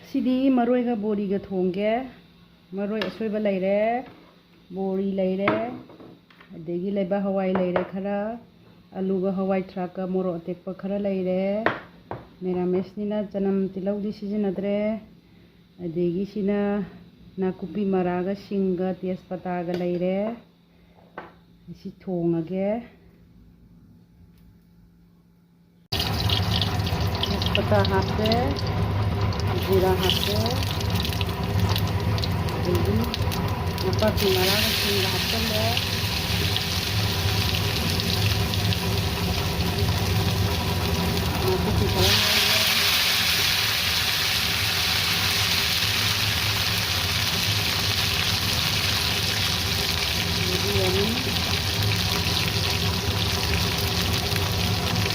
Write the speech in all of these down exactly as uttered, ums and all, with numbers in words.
ꯁꯤꯗꯤ ꯃꯔꯣꯏꯒ ꯕꯣꯔꯤꯒ ꯊꯣꯡꯒꯦ꯫ ꯃꯔꯣꯏ ꯑꯁꯣꯏꯕ ꯂꯩꯔꯦ, ꯕꯣꯔꯤ ꯂꯩꯔꯦ, ꯑꯗꯒꯤ ꯂꯩꯕꯥꯛ ꯍꯋꯥꯏ ꯂꯩꯔꯦ ꯈꯔ, ꯑꯂꯨꯒ ꯍꯋꯥꯏ ꯊ꯭ꯔꯥꯛꯀ ꯃꯣꯔꯣꯛ ꯑꯇꯦꯛꯄ ꯈꯔ ꯂꯩꯔꯦ꯫ ꯃꯦꯔꯥꯃꯦꯁꯅꯤꯅ ꯆꯅꯝ ꯇꯤꯜꯍꯧꯗꯤ ꯁꯤꯖꯤꯟꯅꯗ꯭ꯔꯦ꯫ ꯑꯗꯒꯤ ꯁꯤꯅ ꯅꯥꯀꯨꯞꯄꯤ ꯃꯔꯥꯒ ꯁꯤꯡꯒ ꯇꯦꯖꯄꯇꯥꯒ ꯂꯩꯔꯦ꯫ ꯁꯤ ꯊꯣꯡꯉꯒꯦ꯫ ꯇꯦꯖꯄꯇꯥ ꯍꯥꯞꯄꯦ, ꯖꯤꯔꯥ ꯍꯥꯞꯄꯦ, ꯑꯗꯒꯤ ꯅꯄꯥꯛꯄꯤ ꯃꯔꯥꯒ ꯁꯤꯡꯒ ꯍꯥꯞꯆꯜꯂꯦ꯫ ꯅꯥꯀꯨꯞꯄꯤ ꯈꯔ ꯉꯧꯔꯦ꯫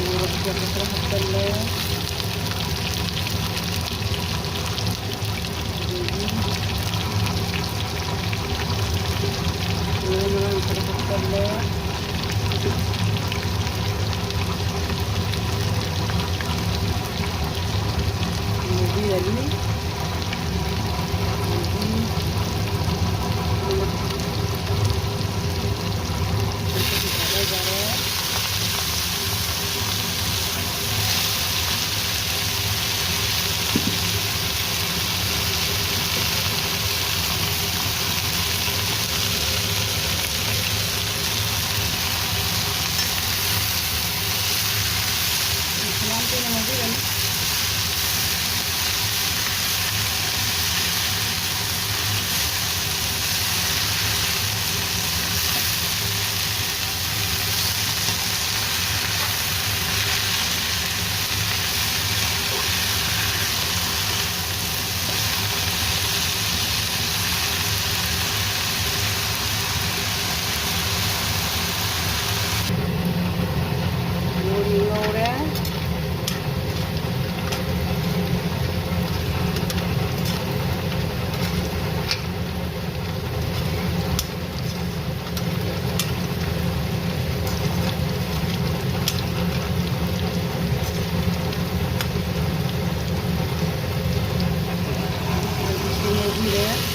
ꯃꯣꯔꯣꯛ ꯑꯇꯦꯛꯄ ꯈꯔ ꯍꯥꯞꯆꯜꯂꯦ꯫ ꯑꯗꯒꯤ ꯃꯔꯣꯏ ꯃꯔꯥꯡ ꯈꯔ ꯍꯥꯞꯆꯜꯂꯦ꯫ ꯉꯧꯕꯤꯔꯅꯤ꯫ ꯃꯌꯥꯝ ꯀꯨꯏꯅ ꯉꯧꯕꯤꯔꯅꯨ꯫ ꯈꯪꯗꯦ꯫